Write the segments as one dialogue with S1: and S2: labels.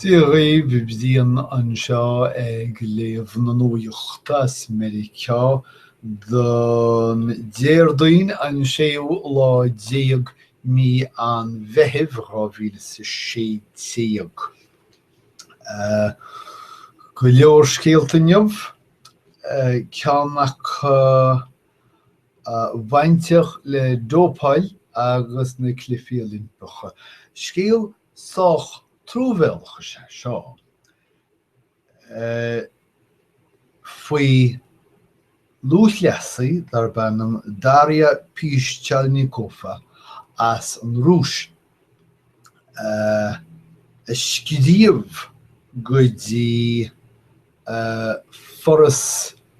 S1: Dia dhaoibh, Brian anseo ag léamh na nuachta as Meiriceá don Déardaoin an séú lá déag mí an Mheithimh 2016. Go leor scéalta inniu, ceann acu bainteach le dópáil agus na Cluichí Oilimpeacha. Scéal sách truamhéalach is ea seo faoi lúthchleasaí darb ainm Daria Pishchalnikova as an Rúis a scríobh go dtí Foras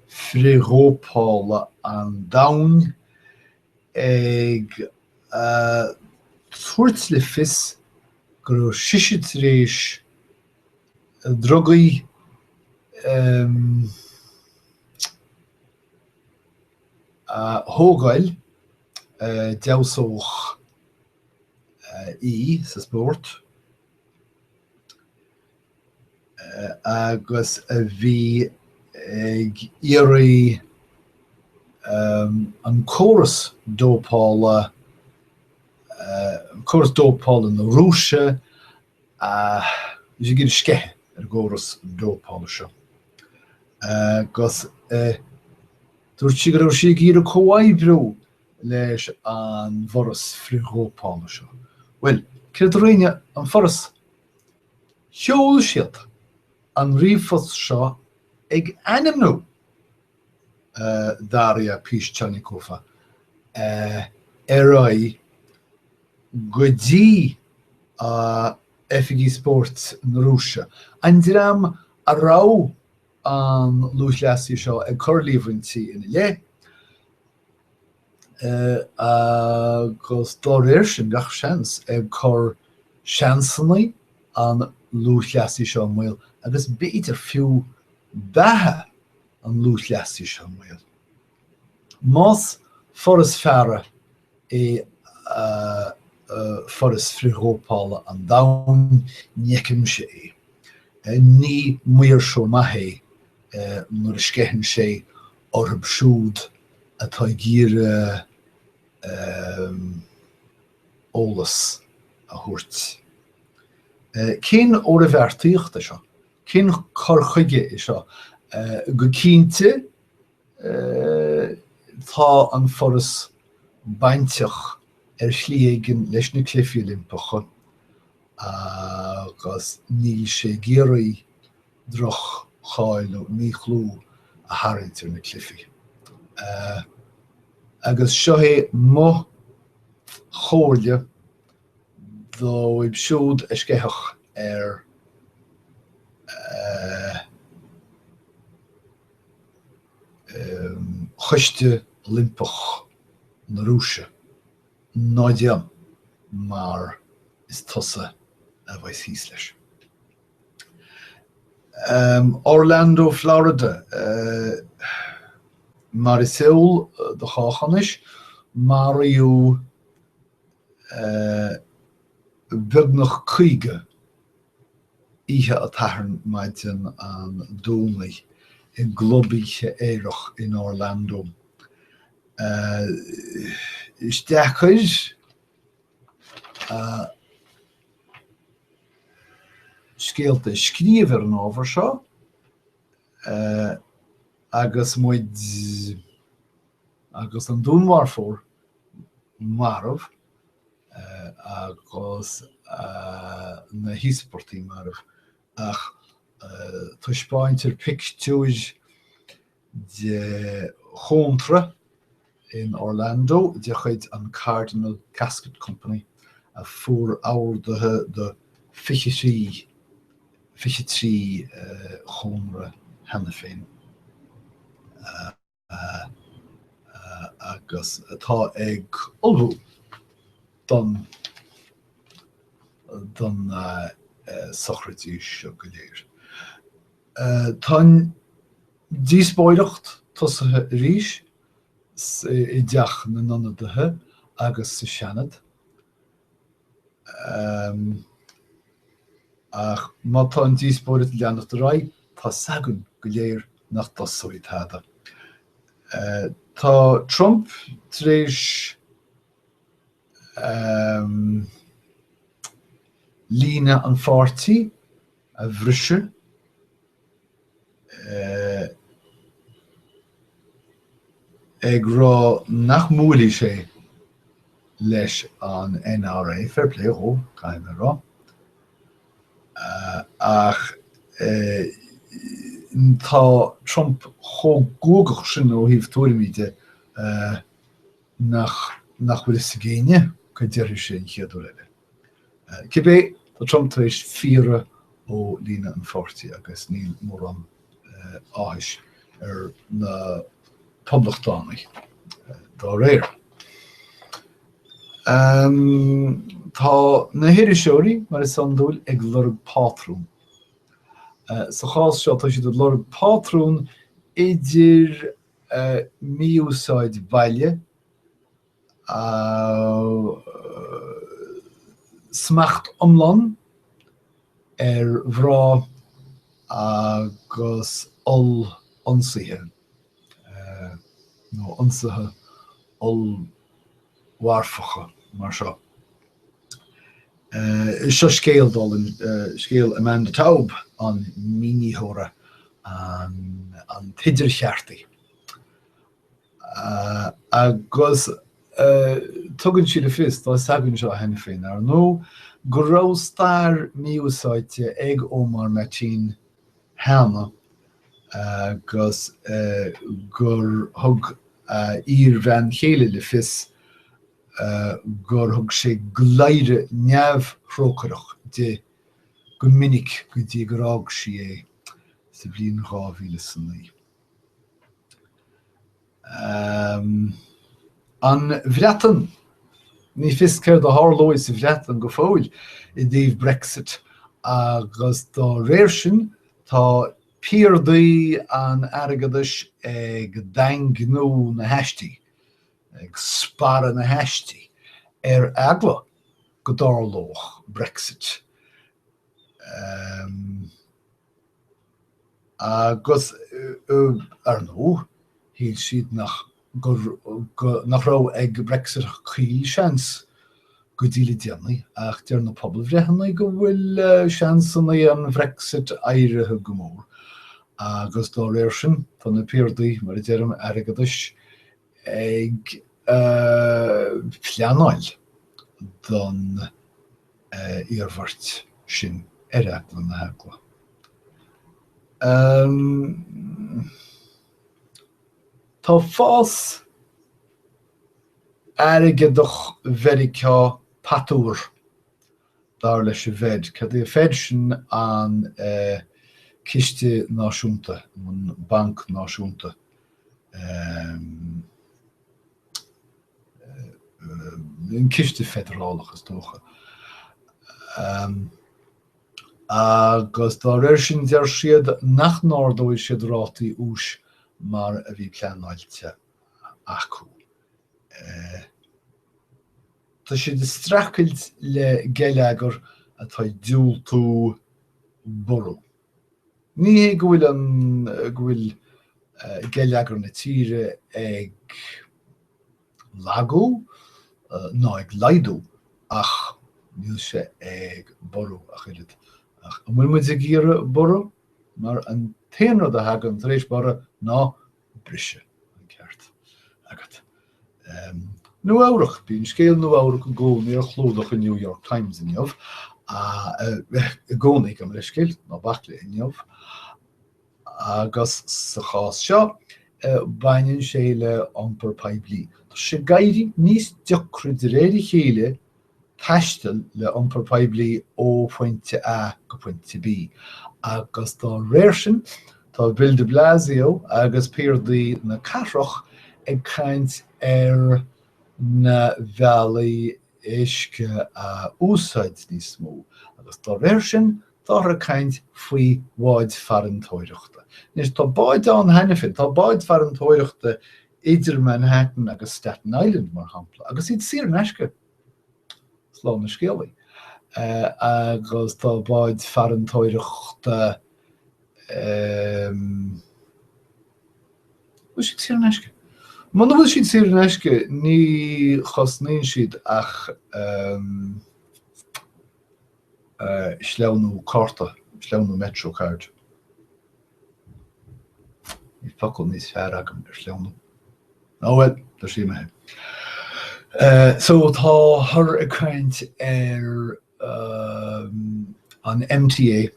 S1: Frithdhópála an Domhain ag tabhairt le fios go raibh sise tar éis drugaí a thógáil a d'fheabhsódh í sa spórt. agus a bhí ag iarraidh an córas dópála, córas dópála na Rúise a, bhí sí ag iarraidh sceitheadh ar an gcóras dópála seo. Agus dúirt sí go raibh sí ag iarraidh comhoibriú leis an bhforas frithdhópála seo. Bhuel, céard a rinne an foras? Sheol siad an ríomhphost seo ag ainmniú Daria Pishchalnikova ar aghaidh go dtí oifigí spóirt na Rúise, an dream a raibh an lúthchleasaí seo ag cur líomhaintí ina leith. agus dá réir sin, gach seans, ag cur seansanna an lúthchleasaí seo i mbaol, agus b'fhéidir fiú beatha an lúthchleasaí seo i mbaol. Más foras feara é Foras Frithdhópála an Domhain, ní fheicimse é. Ní maoirseoir maith é nuair a sceitheann sé orthu siúd atá ag iarraidh eolas a thabhairt. Cén oirbheartaíocht é seo? Cén cur chuige é seo? Go cinnte tá an Foras bainteach ar shlí éigin leis na Cluichí Oilimpeacha agus níl sé ag iarraidh droch-cháil nó míchlú a tharraingt ar na Cluichí. Agus seo é mo chomhairle dóibh siúd a sceithfeadh ar Choiste Oilimpeach na Rúise, ná déan mar is tusa a bheas thíos leis. Orlando, Florida, Mar is eol do chách anois, maraíodh beagnach 50 oíche an tSathairn maidin an Domhnaigh i gclub oíche aerach in Orlando. Is deacair scéalta a scríobh ar an ábhar seo agus muid, agus an dúnmharfóir marbh agus na híospartaigh marbh ach taispeáintear pictiúir de chónra in Orlando de chuid an Cardinal Casket Company a fuair orduithe do 23 23 chónra cheana féin agus atá ag ullmhú don don na sochraidí seo go léir. Tá an díospóireacht tosaithe arís i dTeach na nIonadaithe agus sa Seanad. Ach má tá an díospóireacht ag leanacht ar aghaidh, tá 's againn go léir nach dtosóidh tada. Tá Trump tar éis líne an pháirtí a bhriseadh ag rá nach mbuailfidh sé leis an NRA, fair play dhó, caithfidh mé a rá, ach tá Trump chomh guagach sin ó thaobh tuairimí de nach nach bhfuil fhios ag éinne cad déarfaidh sé an chéad uair eile. Cibé, tá Trump tar éis fiaradh ó líne an pháirtí agus níl mórán áthais ar na Poblachtánaigh dá réir. Tá na hiriseoirí, mar is iondúil, ag lorg pátrún. Sa chás seo, tá siad ag lorg pátrún idir mí-úsáid baile, smacht iomlán ar mhná agus oll-ionsaithe, nó ionsaithe ollmharfacha mar seo. Seo scéal, scéal Amanda Taub, an mínitheora, an t-idircheartaí. Agus tugann sí le fios, tá 'fhios againn seo cheana féin, ar ndóigh, go raibh stair mí-úsáide ag Omar Mateen cheana agus gur thug a iar-bhean chéile le fios gur thug sé gladhaire neamhthrócaireach di go minic go dtí gur fhág sí é sa bhliain 2009. An Bhreatain, Ní fios céard a tharlóidh sa Bhreatain go fóill i dtaobh Brexit agus dá réir sin tá piardaí an airgeadais ag daingniú na haistí, ag sparradh na haistí, ar eagla go dtarlódh Brexit. Agus, ar ndóigh, shíl siad nach nach raibh ag Brexit ach caolseans go dtí le déanaí, ach deir na pobalbhreitheanna go bhfuil seansanna an Bhrexit éirithe go mór, agus dá réir sin, tá na piardaí, mar a deirim, airgeadais ag pleanáil don iarmhairt sin ar eagla na heagla. Tá fás airgeadach Mheiriceá patuar, dar leis an bhFed. Cad é an Fed? Sin an Ciste Náisiúnta, an Banc Náisiúnta. An Ciste Feidearálach, is dócha. Agus dá réir sin deir siad nach n-ardóidh siad rátaí úis mar a bhí pleanáilte acu. Tá siad ag streachailt le geilleagar atá ag diúltú borradh. Ní hé go bhfuil an, go bhfuil geilleagar na tíre ag lagú ná ag laghdú ach níl sé ag borradh ach oiread. Ach an bhfuil muid ag iarraidh borradh? Mar an t-aon rud a thagann tar éis borradh ná briseadh. An ceart agat. Nua Eabhrac, Bíonn scéal Nua Eabhrac i gcónaí ar chlúdach an New York Times inniu, i gcónaí, gabh mo leithscéal, ná bac le inniu, agus sa chás seo, baineann sé le iompar poiblí. Tá sé ag éirí níos deacra de réir a chéile taisteal le iompar poiblí ó phointe A go pointe B, agus dá réir sin, tá Bill de Blasio agus piardaí na cathrach ag caint ar na bealaí uisce a úsáid níos mó, agus dá réir sin, táthar ag caint faoi bháid farantóireachta. Anois, tá báid ann cheana féin, tá báid farantóireachta idir Manhattan agus Staten Island, mar shampla, agus iad saor in aisce. Slán na scéalaí. Agus tá báid farantóireachta, bhfuil siad saor in aisce? Muna bhfuil siad saor in aisce, ní chosnaíonn siad ach sleamhnú cárta, sleamhnú MetroCard. Níl focal níos fearr agam ar sleamhnú. Oh well, tá sé imithe. So táthar ag caint ar an MTA,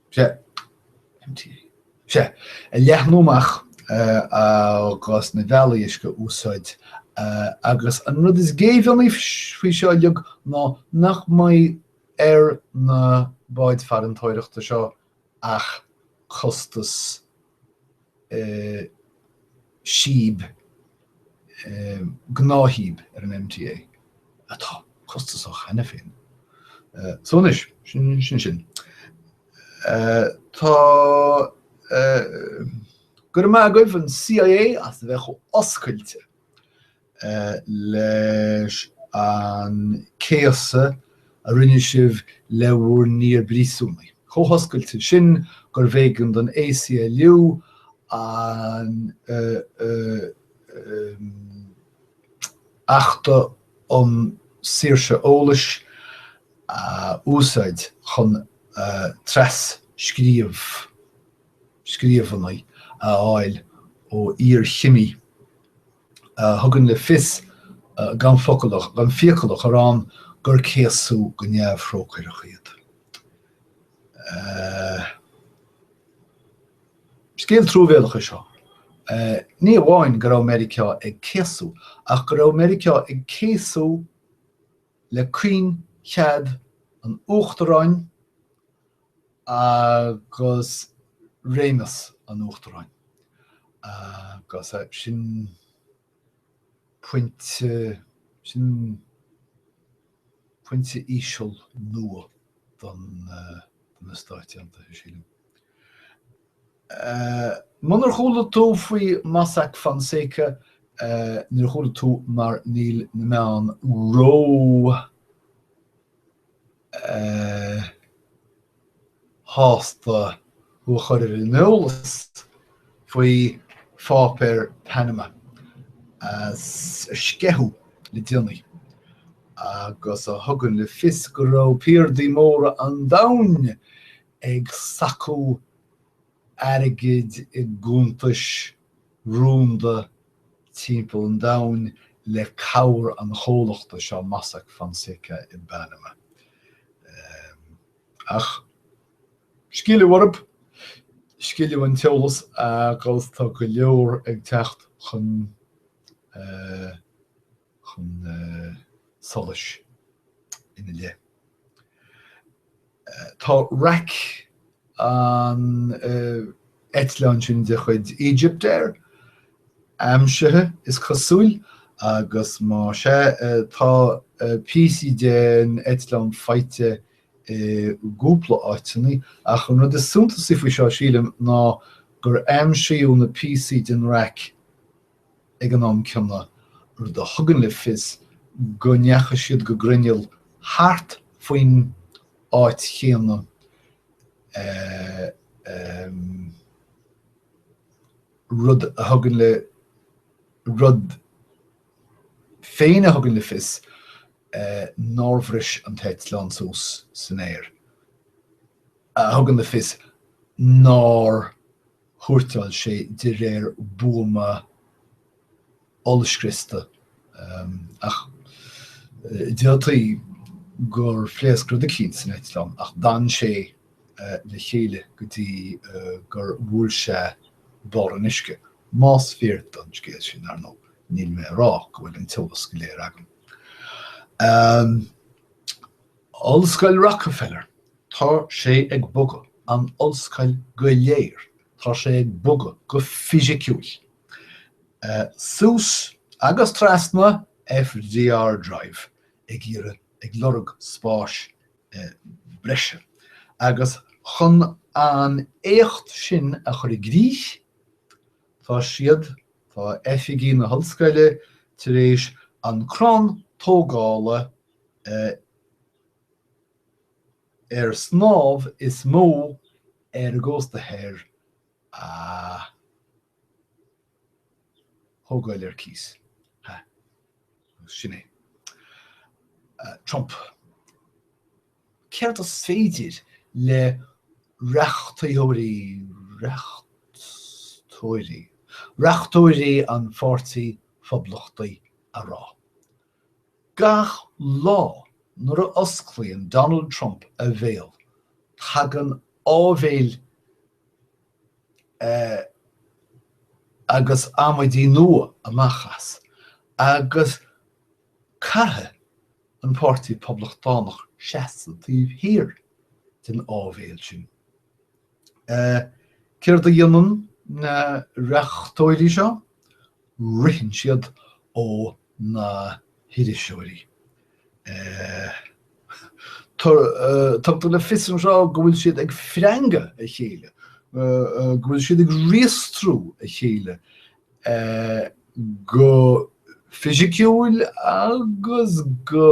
S1: sea, MTA, sea, a leathnú amach agus na bealaí uisce a úsáid agus an rud is géibheannaí faoi seo uilig ná nach mbeidh ar na báid farantóireachta seo ach costas síob, gnáthshíob ar an MTA, atá costasach cheana féin. So anois, sin sin. Tá, go raibh maith agaibh an CIA as a bheith chomh oscailte. leis an céasadh a rinne sibh le bhur n-iar-bpríosúnaigh, chomh hoscailte sin gurbh éigean don ACLU an Achta um Saoirse Eolais a úsáid chun tras-scríobh scríbhinní a fháil ó iar-chimí. a thugann le fios, gan focal, gan fiacail a chur ann, gur céasadh go neamhthrócaireach iad. Scéal truamhéalach é seo. Ní amháin go raibh Meiriceá ag céasadh, ach go raibh Meiriceá ag céasadh le caoinchead an Uachtaráin agus réimeas an Uachtaráin. Agus sin pointe, sin pointe íseal nua don, do na Stáit Aontaithe, sílim. Munar chuala tú faoi Mossack Fonseca, níor chuala tú mar níl na meáin ró shásta thú a chur ar an eolas faoi pháipéir Panama a sceitheadh le déanaí agus a thugann le fios go raibh piardaí móra an domhain ag sacadh airgid i gcuntais rúnda timpeall an domhain le cabhair an chomhlachta seo Mossack Fonseca i bPanama. Ach scaoileadh orthu, scaoileadh an t-eolas agus tá go leor ag teacht chun chun solais ina leith. Tá raic an eitleáin sin de chuid EgyptAir aimsithe, is cosúil, agus más ea, tá píosaí den eitleán faighte i gcúpla áiteanna, ach an rud is suntasaí faoi seo, sílim, ná gur aimsíodh na píosaí den raic ag an am céanna, rud a thugann le fios go ndeachaigh siad go grinneall thart faoin áit chéanna, rud a thugann le, rud féin a thugann le fios nár bhris an t-eitleán suas san aer, a thugann le fios nár thuairteáil sé de réir buama ollscriosta, ach d'fhéadfaí gur phléasc rud eicínt san eitleán, ach d'fhan sé le chéile go dtí gur bhuail sé barr an uisce. Más fíor don scéal sin, ar ndóigh, níl mé a rá go bhfuil an t-eolas go léir agam. Ollscoil Rockefeller, tá sé ag bogadh, an ollscoil go léir, tá sé ag bogadh go fisiciúil suas agus trasna FDR Drive ag iarraidh, ag lorg spáis breise. Agus chun an éacht sin a chur i gcrích, tá siad, tá oifigigh na hollscoile tar éis an crann tógála a. Ar snámh is mó ar an gcósta thoir a thógáil ar cíos. Ha. Agus sin é. Trump. Céard is féidir le reachtaítheoirí, reachtóirí, reachtóirí an Pháirtí Phoblachtaigh a rá? Gach lá nuair a osclaíonn Donald Trump a bhéal, tagann áibhéil agus amaidí nua amach as, agus caithfidh an Páirtí Poblachtánach seasamh taobh thiar den áibhéil sin. Céard a dhéanann na reachtóirí seo? Ritheann siad ó na hiriseoirí. Tugtar le fios anseo go bhfuil siad ag freangadh a chéile, go bhfuil siad ag riastrú a chéile go fisiciúil agus go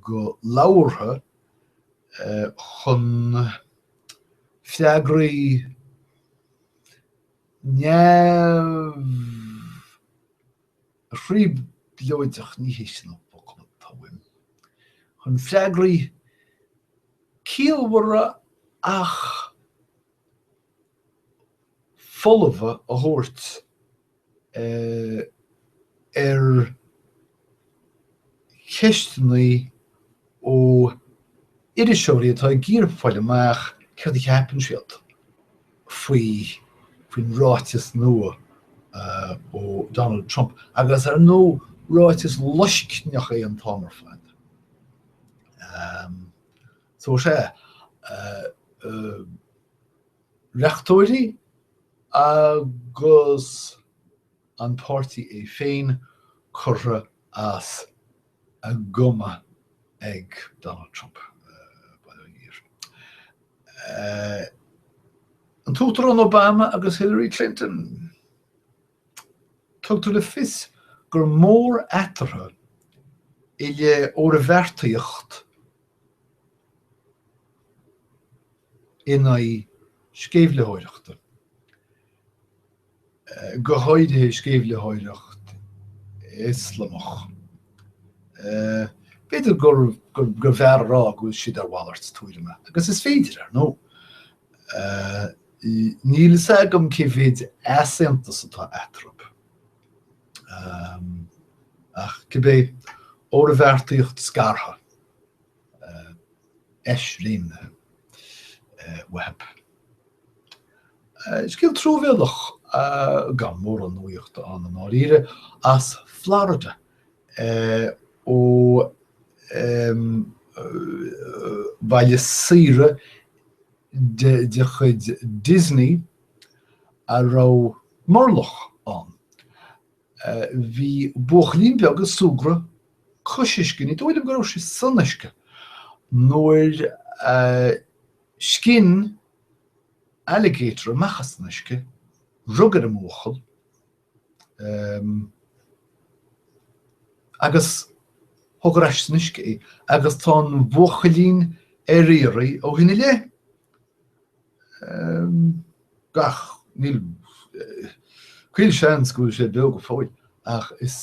S1: go labhartha chun freagraí neamhthrioblóideach, ní hé sin an focal atá uaim, chun freagraí ciallmhara ach folmha a thabhairt ar cheisteanna ó iriseoirí atá ag iarraidh fáil amach céard a cheapann siad faoi faoin ráiteas nua ó Donald Trump, agus ar ndóigh ráiteas loiscneach é an t-am ar fad. So sea, reachtóirí agus an páirtí é féin curtha as a gcuma ag Donald Trump, bail ó Dhia air. An tUachtarán Obama agus Hillary Clinton. Tugtar le fios gur mór eatarthu i leith oirbheartaíocht in aghaidh sceimhlitheoireachta, go háirithe sceimhlitheoireacht Ioslamach. B'fhéidir gurbh fhearr a rá go bhfuil siad ar mhalairt tuairime, agus is féidir, ar ndóigh. Níl fhios agam cé mhéid easaontas atá eatarthu. Ach cibé, oirbheartaíocht scartha, eisréimnithe uathu. Scéal truamhéalach, gan mórán nuaíochta ann i ndáiríre, as Florida ó bhaile saoire de chuid Disney a raibh murlach ann. Bhí buachaillín beag ag súgradh cois uisce, ní dóigh liom go raibh sé san uisce, nuair a scinn alligator amach as an uisce, rug ar an mbuachaill, Agus thug ar ais san uisce é, agus tá an buachaillín ar iarraidh ó shin i leith. Gach, níl, caol seans go bhfuil sé beo go fóill, ach is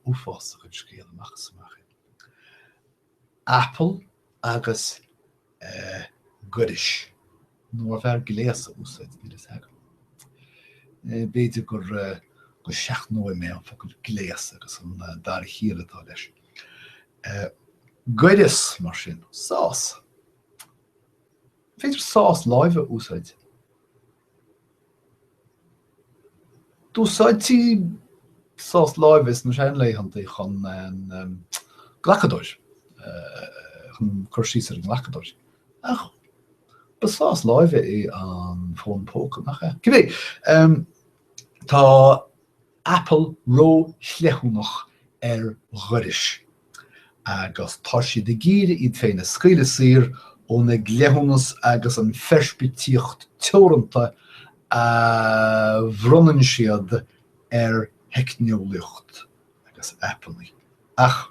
S1: uafásach an scéal amach is amach é. Apple agus gairis. Nó arbh fhearr gléas a úsáid, níl a fhios agam. B'fhéidir gur go seachnóidh mé an focal gléas agus an dara chiall atá leis. Gaireas, mar sin. Sás. An féidir sás láimhe a úsáid? D'úsáidtí sás láimhe sna seanlaethanta chun an glacadóir, chun cur síos ar an nglacadóir. Ach ba sás láimhe é an fón póca, nach ea? Cibé, tá Apple ró-chleithiúnach ar ghoiris agus tá siad ag iarraidh iad féin a scaoileadh saor óna gcleithiúnas agus an pheirspictíocht teoranta a bhronnann siad ar theicneolaíocht agus aipeanna. Ach.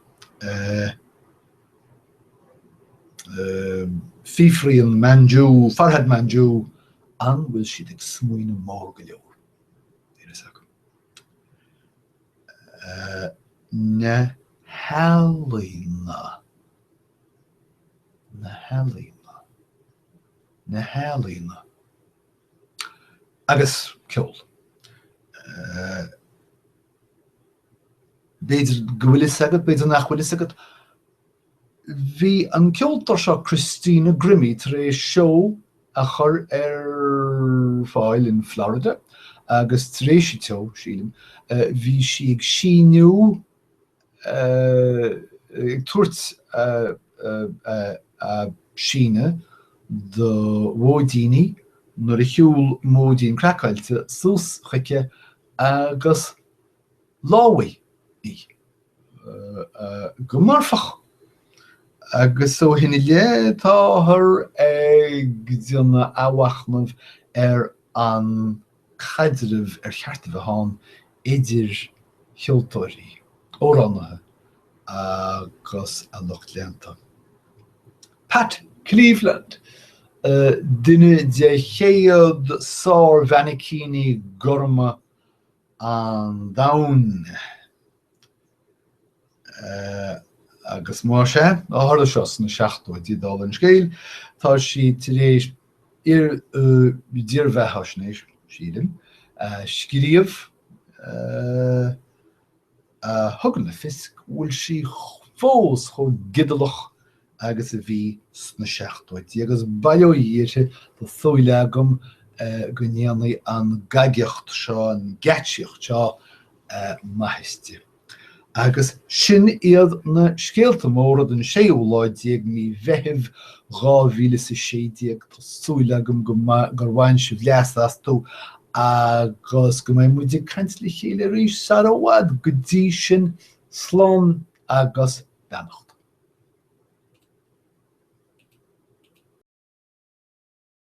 S1: Fiafraíonn Manju, Farhad Manjoo, an bhfuil siad ag smaoineamh mór go leor? Níl a fhios agam. Na healaíona. Na healaíona. Na healaíona. Agus ceol. B'fhéidir go bhfuil fhios agat, b'fhéidir nach bhfuil fhios agat, bhí an ceoltóir seo Christina Grimmie tar éis seó a chur ar fáil in Florida agus tar éis an tseó, sílim, bhí sí ag síniú, ag tabhairt a síneadh do mhóidíní nuair a shiúil Móidín Craiceáilte suas chuici agus lámhaigh í go marfach. Agus ó shin i leith táthar ag déanamh athmhachnaimh ar an caidreamh ar cheart a bheith ann idir cheoltóirí, amhránaithe agus a lucht leanta. Pat Cleveland, duine de chéad sár-mhainicíní gorma an domhain. Agus más ea, ó tharla seo sna seachtóidí, dála an scéil, tá sí tar éis dírbheathaisnéis, sílim, a scríobh a thugann le fios go bhfuil sí fós chomh giodalach agus a bhí sna seachtóidí, agus bail ó Dhia uirthi, tá súil agam go ndéanfaidh an gaigeacht seo, an geáitsíocht seo, maitheas di. Agus sin iad na scéalta móra don séú lá déag mí Mheithimh 2016. Tá súil agam go gur bhain sibh leas astu agus go mbeidh muid ag caint le chéile arís sara i bhfad. Go dtí sin, slán agus beannacht.